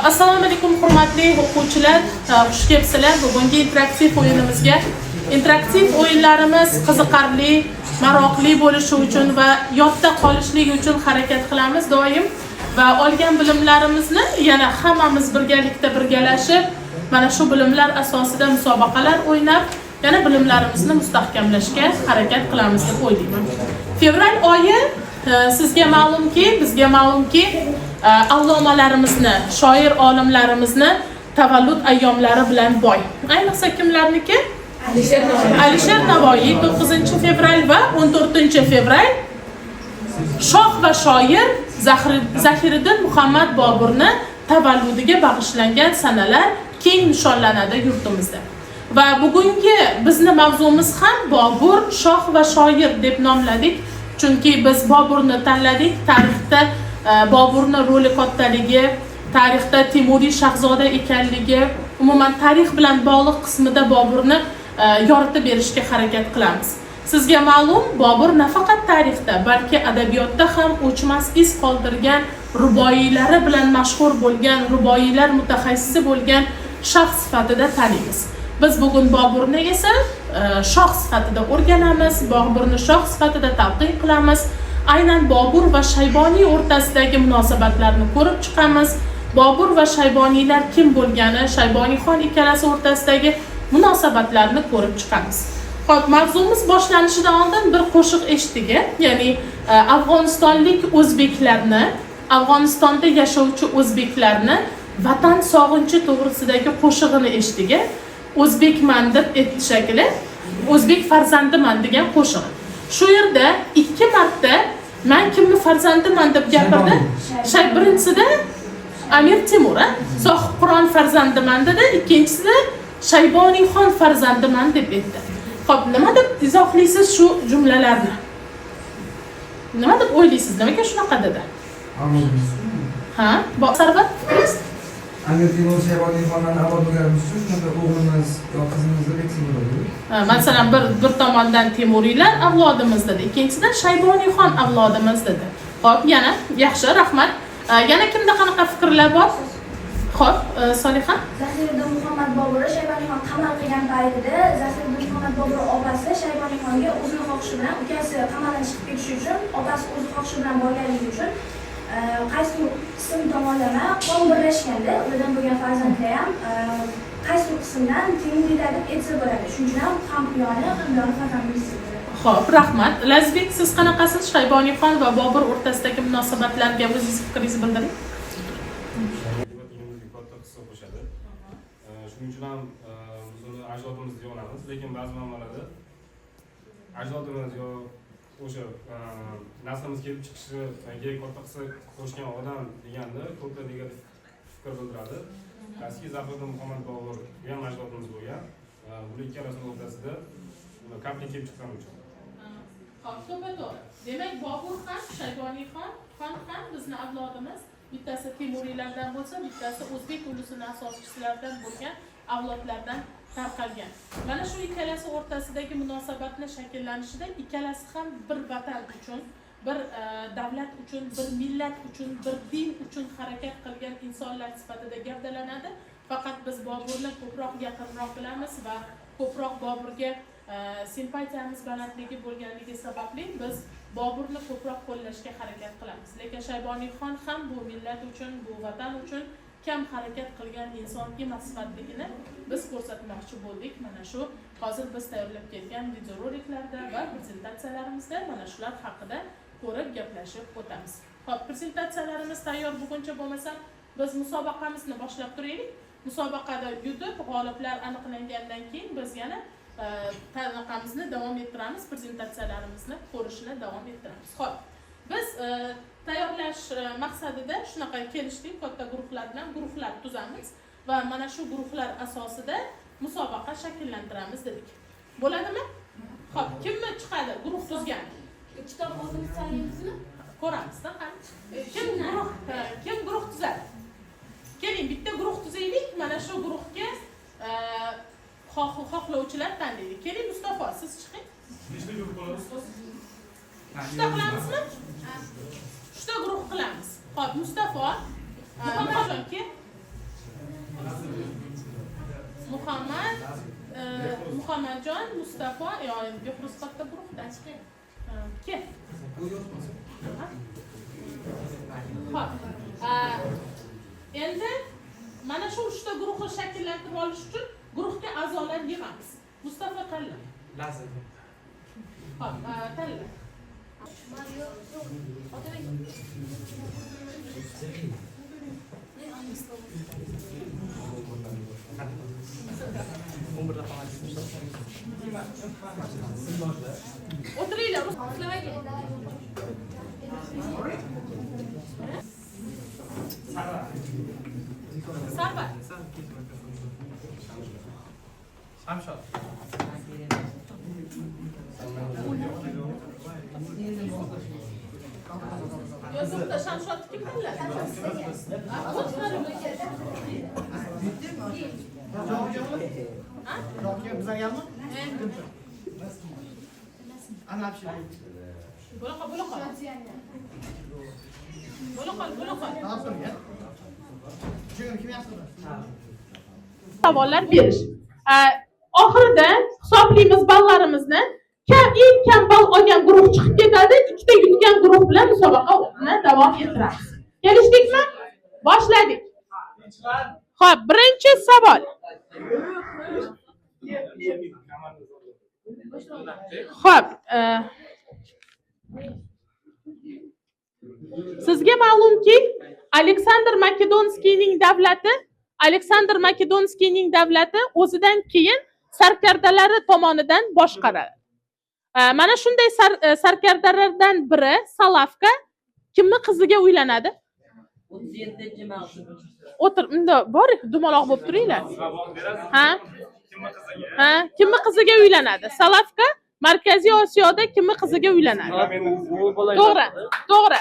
Assalomu alaykum, hurmatli o'quvchilar. Xush kelibsizlar bugungi interaktiv o'yinimizga. Interaktiv o'yinlarimiz qiziqarli, maroqli bo'lishi uchun va yodda qolishligi uchun harakat qilamiz doim va olgan bilimlarimizni yana hammamiz birgalikda birgalashib, mana shu bilimlar asosida musobaqalar o'ynab, yana bilimlarimizni mustahkamlashga harakat qilamiz deb o'ylayman. Fevral oyi sizga ma'lumki, bizga ma'lumki, allomalarimizni, shoir olimlarimizni tavallud ayyomlari bilan boy. Ayniqsa kimlarniki? Alisher Navoiy 9 fevral va 14 fevral shoh va shoir Zahiriddin Muhammad Boburni tavalludiga bag'ishlangan sanalar keng nishonlanadi yurtimizda. Va bugungi bizni mavzumiz ham Bobur, shoh va shoir deb nomladik. Chunki biz Boburni tanladik. Tarixda Boburni roli kattaligi, tarixda Temuriy shahzoda ekanligi, umuman tarix bilan bog'liq qismida Boburni yoritib berishga harakat qilamiz. Sizga ma'lum, Bobur nafaqat tarixda, balki adabiyotda ham o'chmas iz qoldirgan, ruboiylari bilan mashhur bo'lgan, ruboiylar mutaxassisi bo'lgan shaxs sifatida taniymiz. Biz bugun Boburni esa shoh sifatida o'rganamiz, Boburni shoh sifatida talqin qilamiz. Aynan Bobur va Shayboniy o'rtasidagi munosabatlarni ko'rib chiqamiz. Bobur va Shayboniylar kim bo'lgani, Shayboniyxon ikkalasi o'rtasidagi munosabatlarni ko'rib chiqamiz. Xo'p, mavzumiz boshlanishidan oldin bir qo'shiq eshitdik, ya'ni afg'onistonlik o'zbeklarni, Afg'onistonda yashovchi o'zbeklarni vatan sog'inchi to'g'risidagi qo'shig'ini eshitdik. O'zbekman deb aytdi shekilli, o'zbek farzandiman degan qo'shig'i. Shu yerda ikki marta man kimni farzandiman deb gapirdi. Shay birinchisida Amir Temur, a? Sohibqiron farzandiman dedi, ikkinchisida Shayboniyxon farzandiman deb aytdi. Xo'p, nima deb izohlaysiz shu jumlalarni? Nima deb o'ylaysiz? Nimaga shunaqa dedi? Ha? Sarvar, fikringiz? Amir Temur Shayboniyxondan avlod bo'lganimiz uchun shunaqa o'g'limiz yo qizimiz deb aytsak bo'ladi. Ha, masalan, bir tomondan Temuriylar avlodimiz dedi, ikkinchisidan Shayboniyxon avlodimiz dedi. Xo'p, yana yaxshi, rahmat. Yana kimda qanaqa fikrlar bor? Xo'p, Soliha? Zahiriddin Muhammad Bobur Shayboniyxon qamal qilgan paytida Zahiriddin Muhammad Bobur opasi Shayboniyxonga o'zini xohishi bilan, ukasi qamaldan chiqib ketishi uchun opasi o'zi xohishi bilan borganligi uchun qaysidir qism tomonlama qon birlashganda ulardan bo'lgan farzandlar ham qaysidir qismdan Temuriylar deb aytsa bo'ladi. Shuning uchun ham ham u yoni, ham bu yoni farzandimiz desa bo'ladi. Xo'p, rahmat. Lazbek, siz qanaqasiz? Shayboniyxon va Bobur o'rtasidagi munosabatlarga o'zingiz fikringizni bildiring. Dinimizga katta hissa qo'shadi. Shuning uchun ham biz uni ajdodimiz deya olamiz, lekin ba'zi muammolarda ajdodimiz yo o'sha naslimiz kelib chiqishiga katta hissa qo'shgan odam deganda ko'plar negativ fikr bildiradi. Qaysi Zahiriddin Muhammad Bobur, bu ham ajdodimiz bo'lgan. Bular ikkalasini o'rtasida konflikt kelib chiqqani uchun. Xo'p, to'ppa to'g'ri. Demak, Bobur ham, Shayboniyxon xon ham bizni avlodimiz. Bittasi Temuriylardan bo'lsa, bittasi o'zbek ulusini asoschilaridan bo'lgan avlodlardan tarqalgan. Mana shu ikkalasi o'rtasidagi munosabatni shakllanishida ikkalasi ham bir vatan uchun, bir davlat uchun, bir millat uchun, bir din uchun harakat qilgan insonlar sifatida gavdalanadi. Faqat biz Boburni ko'proq, yaqinroq bilamiz va ko'proq Boburga simpatiyamiz balandligi bo'lganligi sababli biz Boburni ko'proq qo'llashga harakat qilamiz. Lekin Shayboniyxon ham bu millat uchun, bu vatan uchun kam harakat qilgan inson emas sifatligini biz ko'rsatmoqchi bo'ldik. Mana shu hozir biz tayyorlab kelgan videoroliklarda va prezentatsiyalarimizda mana shular haqida ko'rib, gaplashib o'tamiz. Xo'p, prezentatsiyalarimiz tayyor buguncha bo'lmasa, biz musobaqamizni boshlab turaylik. Musobaqada yutib, g'oliblar aniqlangandan keyin biz yana tanaqamizni davom ettiramiz, prezentatsiyalarimizni ko'rishni davom ettiramiz. Xo'p, biz tayyorlash maqsadida shunaqa kelishdik, katta guruhlar bilan guruhlar tuzamiz va mana shu guruhlar asosida musobaqa shakllantiramiz dedik. Bo'ladimi? Xo'p, kimni chiqadi guruh tuzgan? Kitob o'zimiz tanlaymizmi? Ko'ramizda, qani. Kim guruh tuzadi? Keling, bitta guruh tuzaylik. Mana shu guruhga xohlovchilar tanlaydi. Keling, Mustafo, siz chiqing. Nechta guruh bo'ladi, ustoz? Uchta qilamizmi? Uchta guruh qilamiz. Xo'p, Mustafo, Muhammadjon, kel. Muhammadjon, Mustafa, yo, Behruz katta guruhda. Kel. Xo'p. Endi mana shu uchta guruhni shakllantirib olish uchun guruhga a'zolar yig'amiz. Mustafa tanla. Lazim. Xo'p, tanla. O'tiringlar. Sarvar. Shamshod. Yozuvda Shamshodni kim tanladi? Savollar berish. Oxirida hisoblaymiz ballarimizni. Eng kam ball olgan guruh chiqib ketadi, ikkita yutgan guruh bilan musobaqani davom ettiramiz. Kelishdikmi? Boshladik. Xo'p, birinchi savol. Xo'p, sizga ma'lumki, Aleksandr Makedonskiyning davlati o'zidan keyin sarkardalari tomonidan boshqariladi. Mana shunday sarkardalardan biri Salavka kimni qiziga uylanadi? 37-mavsum. O'tir, unda bor, dumaloq bo'lib turinglar. Ha? Ha, kimni qiziga uylanadi? Salavka Markaziy Osiyoda kimni qiziga uylanadi? To'g'ri, to'g'ri.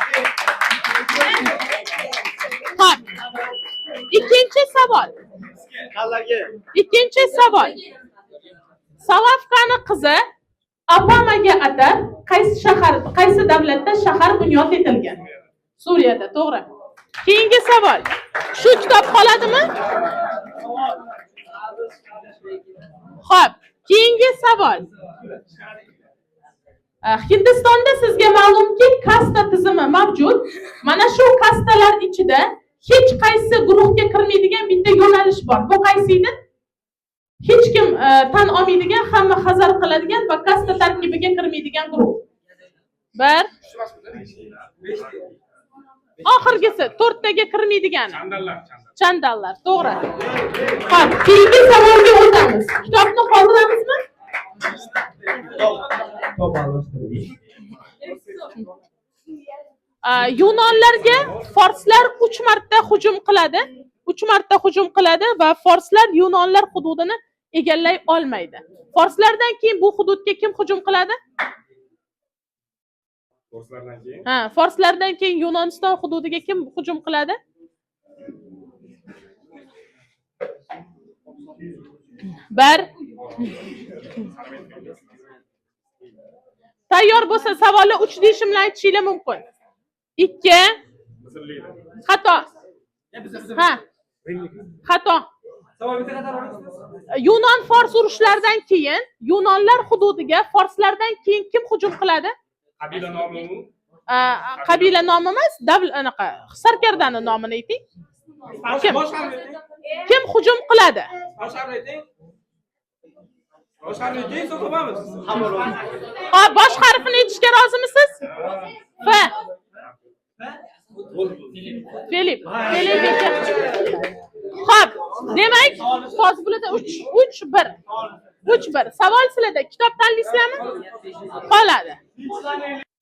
Xo'p. Ikkinchi savol. Ikkinchi savol. Salavkani qizi Apamaga atab qaysi shahar, qaysi davlatda shahar bunyod etilgan? Suriyada, to'g'ri. Keyingi savol. Shu kitob qoladimi? Xo'p, keyingi savol. Hindistonda sizga ma'lumki, kasta tizimi mavjud. Mana shu kastalar ichida hech qaysi guruhga kirmaydigan bitta yo'nalish bor. Bu qaysi edi? Hech kim tan olmaydigan, hamma hazar qiladigan va kasta tarkibiga kirmaydigan guruh. Bir. Oxirgisi to'rttaga kirmaydigani. Chandallar, to'g'ri. Xo'p, keyingi savolga o'tamiz. Kitobni qoldiramizmi? Yunonlarga forslar 3 marta hujum qiladi. 3 marta hujum qiladi va forslar yunonlar hududini egallay olmaydi. Forslardan keyin bu hududga kim hujum qiladi? Forslardan keyin? Ha, forslardan keyin Yunoniston hududiga kim hujum qiladi? Bir. Tayyor bo'lsa savolni 3 deyishim bilan aytishinglar mumkin. 2. Xato. Ha. Xato. Yunon fors urushlaridan keyin yunonlar hududiga forslardan keyin kim hujum qiladi? Qabila nomimi? Qabila nomi emas, davlat anaqa sarkardani nomini ayting. Kim? Kim hujum qiladi? Ha, bosh harfini aytishga rozimisiz? F. Filip. Filip. Xo'p, demak, hozir bularda 3 3 1. 3 1. Savol sizlarda. Kitob tanlaysizlarmi? Qoladi.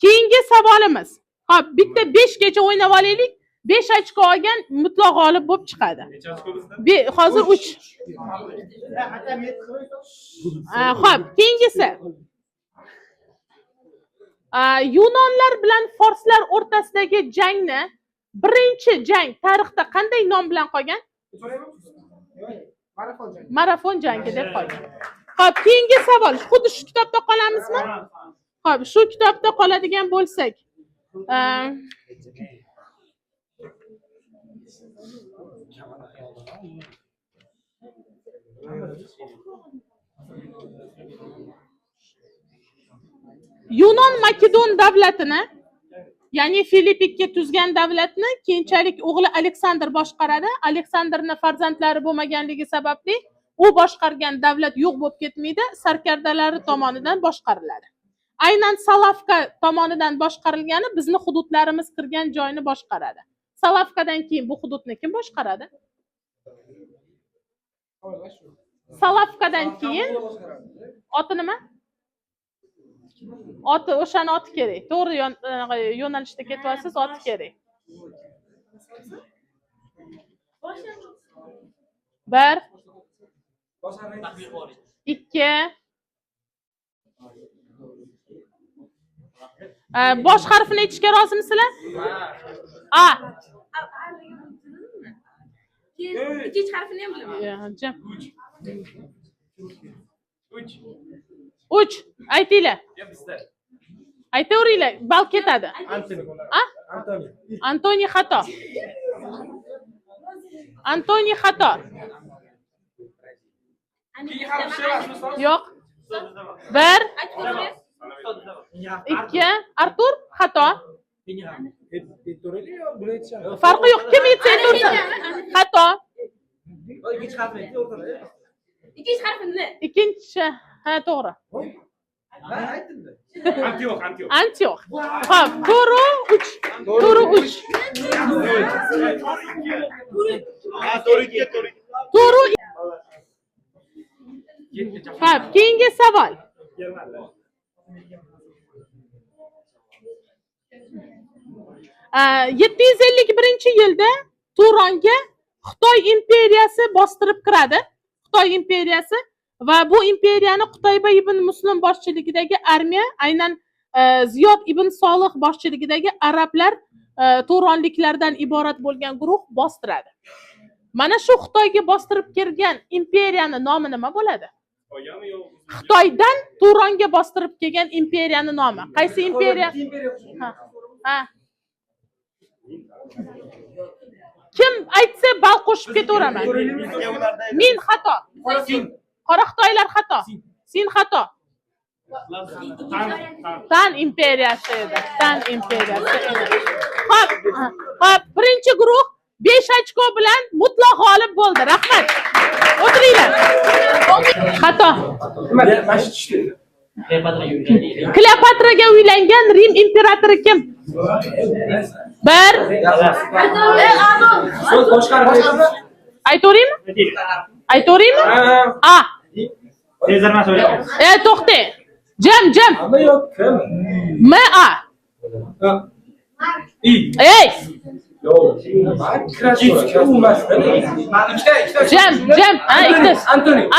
Keyingi savolimiz. Xo'p, bitta 5 gacha o'ynab olaylik. 5 ochko olgan mutlaq g'olib bo'lib chiqadi. Necha ochko bizda? Hozir 3. Xo'p, keyingisi. Yunonlar bilan forslar o'rtasidagi jangni birinchi jang tarixda qanday nom bilan qolgan? Marafon jangi deb qolgan. Xo'p, keyingi savol. Xuddi shu kitobda qolamizmi? Xo'p, shu kitobda qoladigan bo'lsak, Yunon Makedon davlatini, ya'ni Filip II tuzgan davlatni keyinchalik o'g'li Aleksandr boshqaradi. Aleksandrni farzandlari bo'lmaganligi sababli u boshqargan davlat yo'q bo'lib ketmaydi, sarkardalari tomonidan boshqariladi. Aynan Salavka tomonidan boshqarilgani bizni hududlarimiz kirgan joyni boshqaradi. Salavkadan keyin bu hududni kim boshqaradi? Salavkadan keyin oti nima? Oti, o'shani oti kerak. To'g'ri yo'nalishda ketyapsiz, oti kerak. 1 2 Bosh harfini aytishga rozimisizlar? A. Ikkinchi harfini ham bilaman. 3. 3. Aytinglar. Aytaveringlar, bal ketadi. A? Antoniy xato. Antoniy xato. Yo'q. 1 2 Artur xato. Farqi yo'q, kim aytsa aytaversin. Xato. Ikkinchi harfini. Ikkinchi, ha, to'g'ri. Antiox, Antiox. Antiox. Xo'p, to'g'ri 3. To'g'ri 3. Ha, to'g'ri 2, to'g'ri. To'g'ri. Xo'p, keyingi savol. A 751-yilda Turonga Xitoy imperiyasi bostirib kiradi. Xitoy imperiyasi va bu imperiyani Qutayba ibn Muslim boshchiligidagi armiya, aynan Ziyod ibn Solih boshchiligidagi arablar, turonliklardan iborat bo'lgan guruh bostiradi. Mana shu Xitoyga bostirib kirgan imperiyani nomi nima bo'ladi? Xitoydan Turonga bostirib kelgan imperiyani nomi. Qaysi imperiya? Ha. Kim aytsa bal qo'shib ketaveraman. Men xato. Qora Xitoylar xato. Sen xato. Tan imperiyasi edi. Tan imperiyasi edi. Xo'p, xo'p, birinchi guruh 5 ochko bilan mutlaq g'olib bo'ldi. Rahmat. O'tiringlar. Xato. Kleopatraga uylangan Rim imperatori kim? 1 Aytaveraymi? Aytaveraymi? A. To'xtang. Jim, jim. M A. Ey! Jim, jim. Ha, ikkita.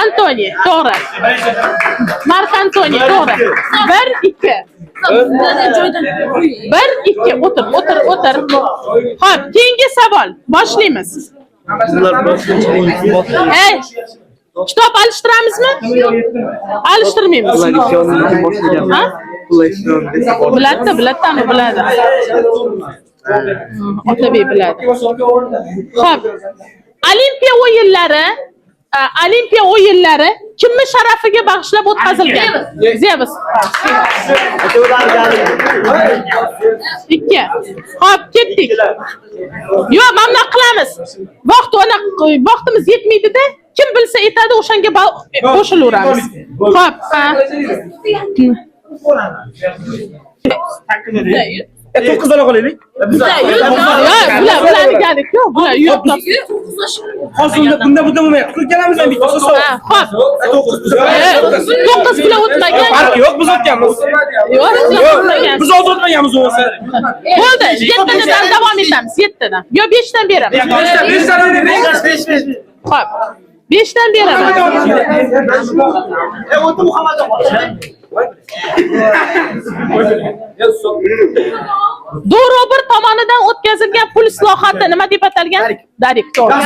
Antoniy, to'g'ri. Mark Antoniy, to'g'ri. 1 2. 1 2 o'tir, o'tir, o'tir. Xo'p, keyingi savol. Boshlaymiz. Ey! Kitob alishtiramizmi? Alishtirmaymiz. Ha? Biladi, biladi, biladi. Otabek biladi. Xo'p. Olimpiya o'yinlari kimni sharafiga bag'ishlab o'tkazilgan? Zevs. 2. Xo'p, ketdik. Yo'q, mana bunaqa qilamiz. Vaqtimiz yetmaydi-da. Kim bilsa aytadi, o'shanga qo'shilaveramiz. Xo'p. 9 ola qolaylik. Yo'q, bular bularni galik-ku, bular yo'q. Hozir bunda bo'lmayapti. Ikkalamizdan bittasi savol. Xo'p. 9 bular o'tmagan. Farqi yo'q, biz o'tganmiz. Yo'q, o'tmagan. Biz hozir o'tmaganmiz bo'lsa. Bo'ldi, 7 dan davom etamiz, 7 dan. Yo 5 dan beramiz. 5 dan 5 5. Xo'p. 5 dan beraman. O'ti Muhammadjon. Dorobir tomonidan o'tkazilgan pul islohoti nima deb atalgan? Darik, to'g'ri.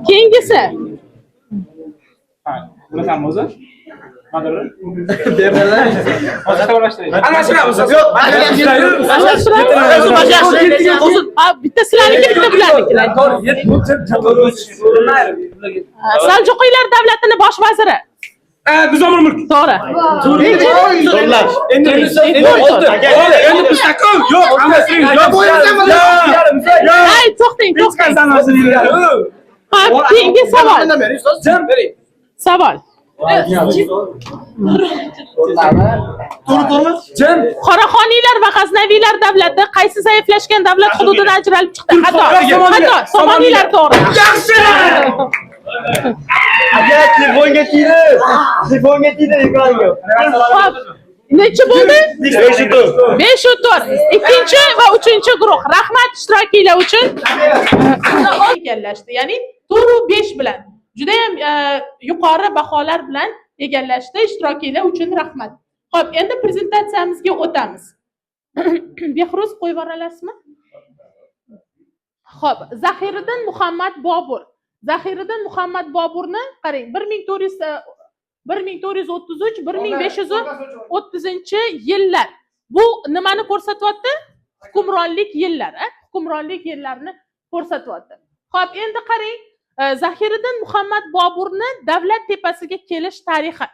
Keyingisi. Bilasanmi o'zi? Bitta sizlarniki, bitta bularniki. Saljuqiylar davlatini bosh vaziri. Nizomul Mulk. To'g'ri. Endi oldi. Endi bizda-ku yo'q, hammasi yo'q. Ay, to'xtang, to'xtang. Xo'p, keyingi savol. Savol. Jim. Qoraxoniylar va G'aznaviylar davlati qaysi zaiflashgan davlat hududidan ajralib chiqdi? Xato. Xato. Somoniylar to'g'ri. Yaxshi. Aka, telefonga tegdi. Telefonga tegdi ekranga. Xo'p, necha bo'ldi? 5 4. 5 4. Ikkinchi va uchinchi guruh. Rahmat ishtirokinglar uchun. Egallashdi. Ya'ni 4 5 bilan. Juda ham yuqori baholar bilan egallashdi. Ishtirokinglar uchun rahmat. Xo'p, endi prezentatsiyamizga o'tamiz. Behruz, qo'yib yuboralasizmi? Xo'p, Zahiriddin Muhammad Bobur. Zahiriddin Muhammad Boburni qarang, 1400 1433 1530 yillar. Bu nimani ko'rsatyapti? Hukmronlik yillari, hukmronlik yillarini ko'rsatyapti. Xo'p, endi qarang, Zahiriddin Muhammad Boburni davlat tepasiga kelish tarixi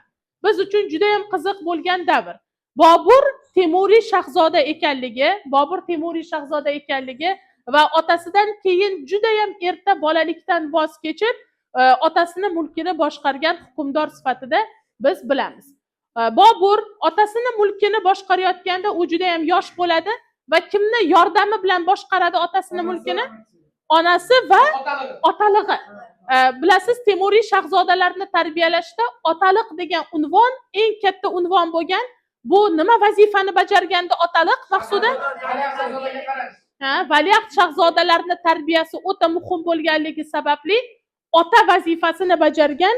biz uchun juda ham qiziq bo'lgan davr. Bobur Temuriy shahzoda ekanligi, Bobur Temuriy shahzoda ekanligi va otasidan keyin juda ham erta bolalikdan voz kechib, otasini mulkini boshqargan hukmdor sifatida biz bilamiz. Bobur otasini mulkini boshqarayotganda u juda ham yosh bo'ladi va kimni yordami bilan boshqaradi otasini mulkini? Onasi va otalig'i. Bilasiz, Temuriy shahzodalarni tarbiyalashda otaliq degan unvon eng katta unvon bo'lgan. Bu nima vazifani bajarganda otaliq, Maqsuda? Ha, valiahd shahzodalarni tarbiyasi o'ta muhim bo'lganligi sababli ota vazifasini bajargan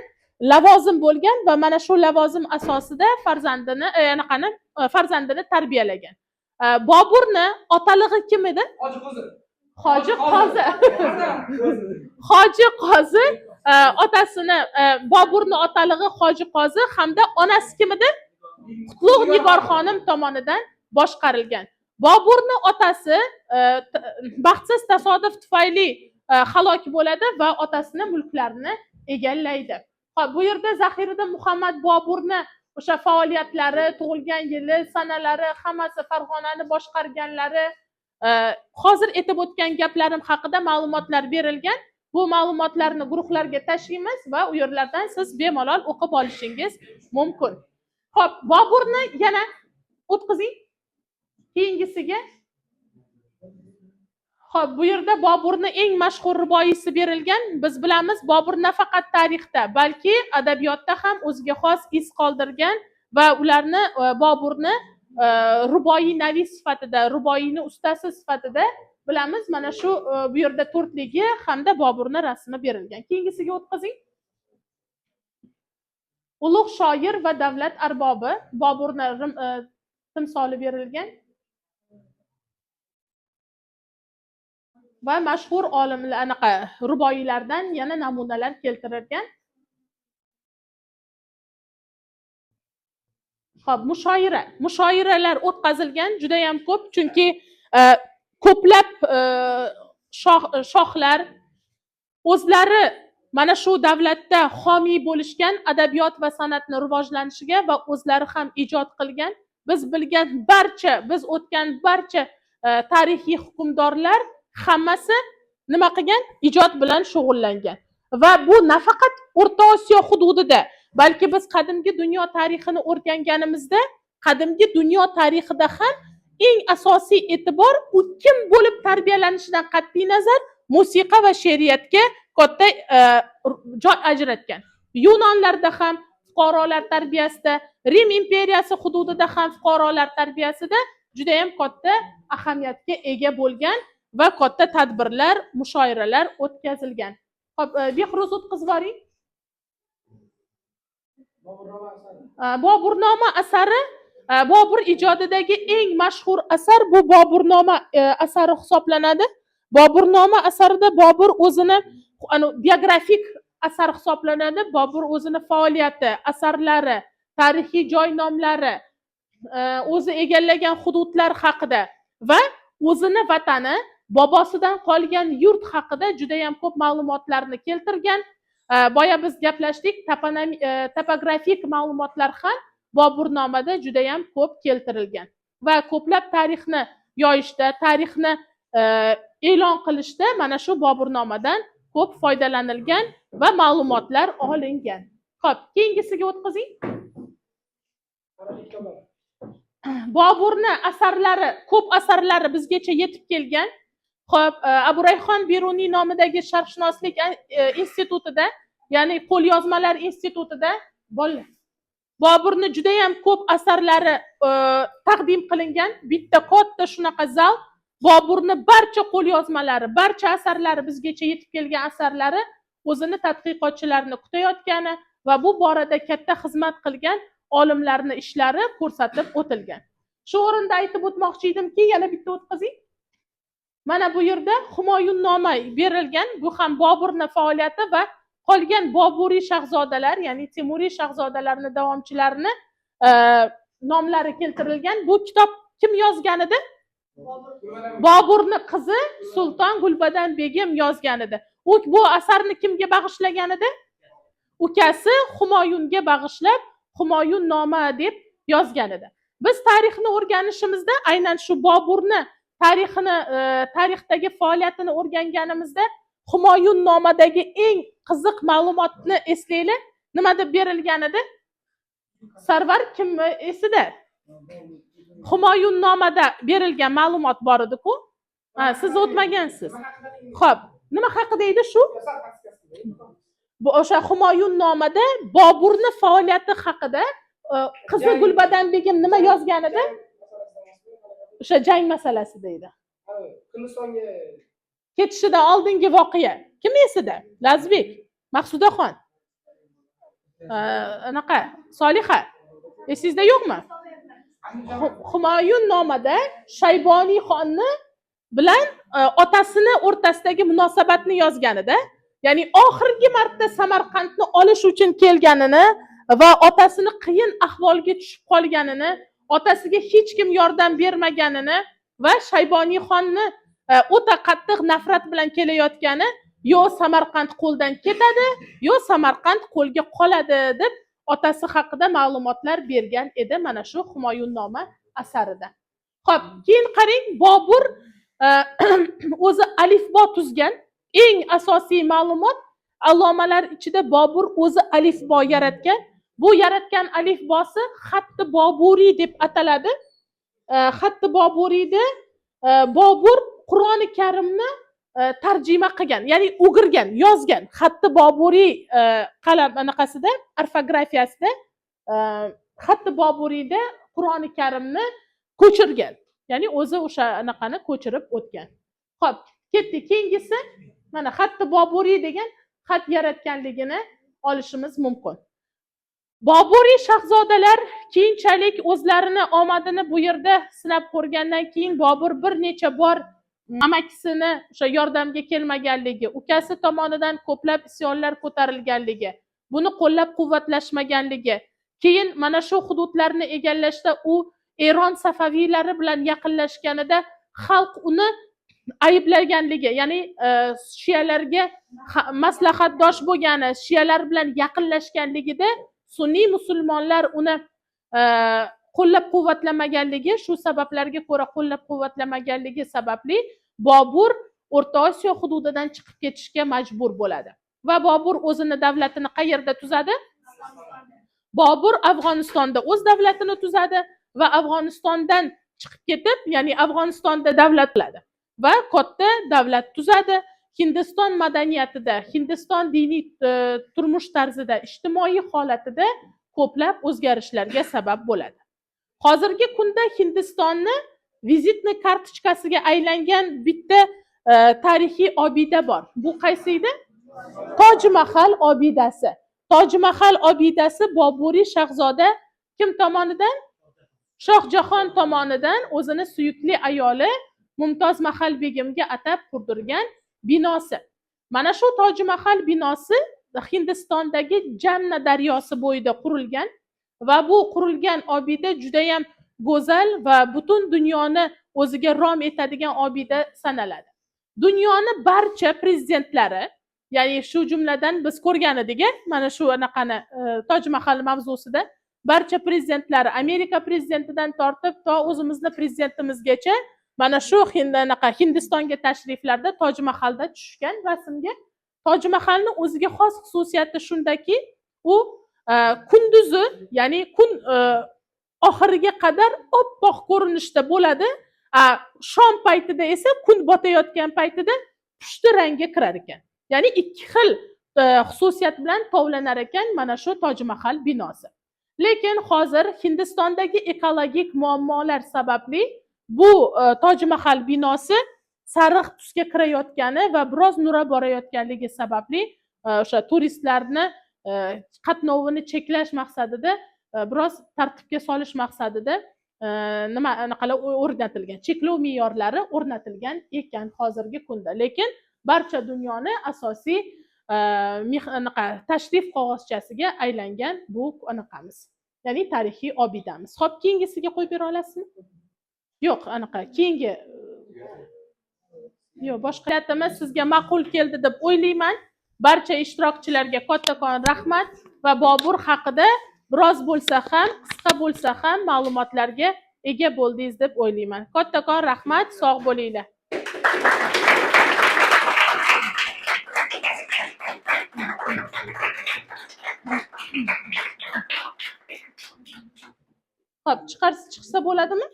lavozim bo'lgan va mana shu lavozim asosida farzandini anaqani farzandini tarbiyalagan. Boburni otalig'i kim edi? Hoji Qozi. Hoji Qozi otasini, Boburni otalig'i Hoji Qozi hamda onasi kim edi? Qutlug' Nigor xonim tomonidan boshqarilgan. Boburni otasi baxtsiz tasodif tufayli halok bo'ladi va otasini mulklarini egallaydi. Xo'p, bu yerda Zahiriddin Muhammad Boburni o'sha faoliyatlari, tug'ilgan yili, sanalari, hammasi, Farg'onani boshqarganlari, hozir aytib o'tgan gaplarim haqida ma'lumotlar berilgan. Bu ma'lumotlarni guruhlarga tashlaymiz va u yerlardan siz bemalol o'qib olishingiz mumkin. Xo'p, Boburni yana o'tkazing keyingisiga. Xo'p, bu yerda Boburni eng mashhur ruboiysi berilgan. Biz bilamiz, Bobur nafaqat tarixda, balki adabiyotda ham o'ziga xos iz qoldirgan va ularni Boburni ruboiy navis sifatida, ruboiyni ustasi sifatida bilamiz. Mana shu bu yerda to'rtligi hamda Boburni rasmi berilgan. Keyingisiga o'tkazing. Ulug' shoir va davlat arbobi Boburni timsoli berilgan. Va mashhur olimlar, anaqa ruboiylardan yana namunalar keltirilgan. Xo'p, mushoiralar o'tkazilgan juda ham ko'p, chunki ko'plab shohlar o'zlari mana shu davlatda homiy bo'lishgan, adabiyot va san'atni rivojlanishiga va o'zlari ham ijod qilgan. Biz bilgan barcha, biz o'tgan barcha tarixiy hukmdorlar hammasi nima qilgan? Ijod bilan shug'ullangan. Va bu nafaqat O'rta Osiyo hududida, balki biz qadimgi dunyo tarixini o'rganganimizda, qadimgi dunyo tarixida ham eng asosiy e'tibor u kim bo'lib tarbiyalanishidan qat'iy nazar musiqa va she'riyatga katta joy ajratgan. Yunonlarda ham fuqarolar tarbiyasida, Rim imperiyasi hududida ham fuqarolar tarbiyasida juda ham katta ahamiyatga ega bo'lgan va katta tadbirlar, mushoiralar o'tkazilgan. Xo'p, Behruz, o'tkazib yuboring. Boburnoma asari, Bobur ijodidagi eng mashhur asar bu Boburnoma asari hisoblanadi. Boburnoma asarida Bobur o'zini biografik asar hisoblanadi. Bobur o'zini faoliyati, asarlari, tarixiy joy nomlari, o'zi egallagan hududlar haqida va o'zini vatani, bobosidan qolgan yurt haqida juda ham ko'p ma'lumotlarni keltirgan. Boya biz gaplashdik, topografik ma'lumotlar ham Boburnomada judayam ko'p keltirilgan va ko'plab tarixni yoyishda, tarixni e'lon qilishda mana shu Boburnomadan ko'p foydalanilgan va ma'lumotlar olingan. Xo'p, keyingisiga o'tkazing. Boburni asarlari, ko'p asarlari bizgacha yetib kelgan. Xo'p, Abu Rayhon Beruniy nomidagi Sharqshunoslik institutida, ya'ni qo'lyozmalar institutida Boburni juda ham ko'p asarlari taqdim qilingan. Bitta katta shunaqa zal, Boburni barcha qo'lyozmalari, barcha asarlari, bizgacha yetib kelgan asarlari o'zini tadqiqotchilarni kutayotgani va bu borada katta xizmat qilgan olimlarni ishlari ko'rsatib o'tilgan. Shu o'rinda aytib o'tmoqchi edimki, yana bitta o'tkazing. Mana bu yerda Humoyunnoma berilgan. Bu ham Boburni faoliyati va qolgan Boburiy shahzodalar, ya'ni Temuriy shahzodalarni davomchilarini nomlari keltirilgan. Bu kitob kim yozgan edi? Boburni qizi Sulton Gulbadan Begim yozgan edi. U bu asarni kimga bag'ishlagan edi? Ukasi Humoyunga bag'ishlab Humoyunnoma deb yozgan edi. Biz tarixni o'rganishimizda aynan shu Boburni tarixini, tarixdagi faoliyatini o'rganganimizda Humoyunnomadagi eng qiziq ma'lumotni eslanglar, nima deb berilgan edi? Sarvar, kim esida? Humoyunnomada berilgan ma'lumot bor edi-ku. Ha, siz o'tmagansiz. Xo'p, nima haqida edi shu? Bu o'sha Humoyunnomada Boburni faoliyati haqida qizi Gulbadan Begim nima yozgan edi? O'sha jang masalasida edi. Hindistonga ketishidan oldingi voqea. Kim esida? Lazbek, Maqsudaxon. Anaqa, Soliha. Esingizda yo'qmi? Humoyunnomada Shayboniy xonni bilan otasini o'rtasidagi munosabatni yozganida, ya'ni oxirgi marta Samarqandni olish uchun kelganini va otasini qiyin ahvolga tushib qolganini, otasiga hech kim yordam bermaganini va Shayboniy xonni o'ta qattiq nafrat bilan kelayotgani, yo Samarqand qo'ldan ketadi, yo Samarqand qo'lga qoladi deb otasi haqida ma'lumotlar bergan edi mana shu Humoyunnoma asarida. Xo'p, keyin qarang, Bobur o'zi alifbo tuzgan. Eng asosiy ma'lumot allomalar ichida Bobur o'zi alifbo yaratgan. Bu yaratgan alifbosi Xatti Boburiy deb ataladi. Xatti Boburiyda Bobur Qur'oni Karimni tarjima qilgan, ya'ni o'girgan, yozgan. Xatti Boburiy qalam anaqasida, orfografiyasida, Xatti Boburiyda Qur'oni Karimni ko'chirgan. Ya'ni o'zi o'sha anaqani ko'chirib o'tgan. Xo'p, ketdik. Keyingisi mana Xatti Boburiy degan xat yaratganligini olishimiz mumkin. Boburiy shahzodalar keyinchalik o'zlarini omadini bu yerda sinab ko'rgandan keyin Bobur bir necha bor amakisini o'sha yordamga kelmaganligi, ukasi tomonidan ko'plab isyonlar ko'tarilganligi, buni qo'llab-quvvatlashmaganligi, keyin mana shu hududlarni egallashda u Eron safaviylari bilan yaqinlashganida xalq uni ayblaganligi, ya'ni shialarga maslahatdosh bo'lgani, shialar bilan yaqinlashganligida sunniy musulmonlar uni qo'llab-quvvatlamaganligi, shu sabablarga ko'ra qo'llab-quvvatlamaganligi sababli Bobur O'rta Osiyo hududidan chiqib ketishga majbur bo'ladi. Va Bobur o'zini davlatini qayerda tuzadi? Bobur Afg'onistonda o'z davlatini tuzadi va Afg'onistondan chiqib ketib, ya'ni Afg'onistonda davlat qiladi va katta davlat tuzadi. Hindiston madaniyatida, Hindiston diniy turmush tarzida, ijtimoiy holatida ko'plab o'zgarishlarga sabab bo'ladi. Hozirgi kunda Hindistonni визитный kartochkasiga aylangan bitta tarixiy obida bor. Bu qaysi edi? Toj Mahal obidasi. Toj Mahal obidasi Boburiy shahzoda kim tomonidan? Shoh Jahon tomonidan o'zini suyukli ayoli Mumtoz Mahal begimga atab qurdirgan binosi. Mana shu Toj Mahal binosi Hindistondagi Jamna daryosi bo'yida qurilgan va bu qurilgan obida judayam go'zal va butun dunyoni o'ziga rom etadigan obida sanaladi. Dunyoni barcha prezidentlari, Ya'ni shu jumladan biz ko'rgan edik, mana shu anaqani Toj Mahal mavzusida barcha prezidentlar, Amerika prezidentidan tortib to o'zimizni prezidentimizgacha mana shu anaqa Hindistonga tashriflarda Toj Mahalda tushgan rasmga. Toj Mahalni o'ziga xos xususiyati shundaki, u kunduzi, ya'ni kun oxiriga qadar oppoq ko'rinishda bo'ladi. Shom paytida esa kun botayotgan paytida pushti rangga kirar ekan. Ya'ni ikki xil xususiyat bilan tovlanar ekan mana shu Toj Mahal binosi. Lekin hozir Hindistondagi ekologik muammolar sababli bu Toj Mahal binosi sariq tusga kirayotgani va biroz nura borayotganligi sababli o'sha turistlarni qatnovini cheklash maqsadida, biroz tartibga solish maqsadida nima anaqalar o'rnatilgan, cheklov me'yorlari o'rnatilgan ekan hozirgi kunda. Lekin barcha dunyoni asosiy anaqa tashrif qog'ozchasiga aylangan bu anaqamiz, ya'ni tarixiy obidamiz. Xo'p, keyingisiga qo'yib bera olasizmi? Yo'q, anaqa keyingi yo'q, boshqa hayotimiz sizga ma'qul keldi deb o'ylayman. Barcha ishtirokchilarga kattakon rahmat va Bobur haqida biroz bo'lsa ham, qisqa bo'lsa ham ma'lumotlarga ega bo'ldingiz deb o'ylayman. Kattakon rahmat, sog' bo'linglar. Xo'p, chiqsa bo'ladimi?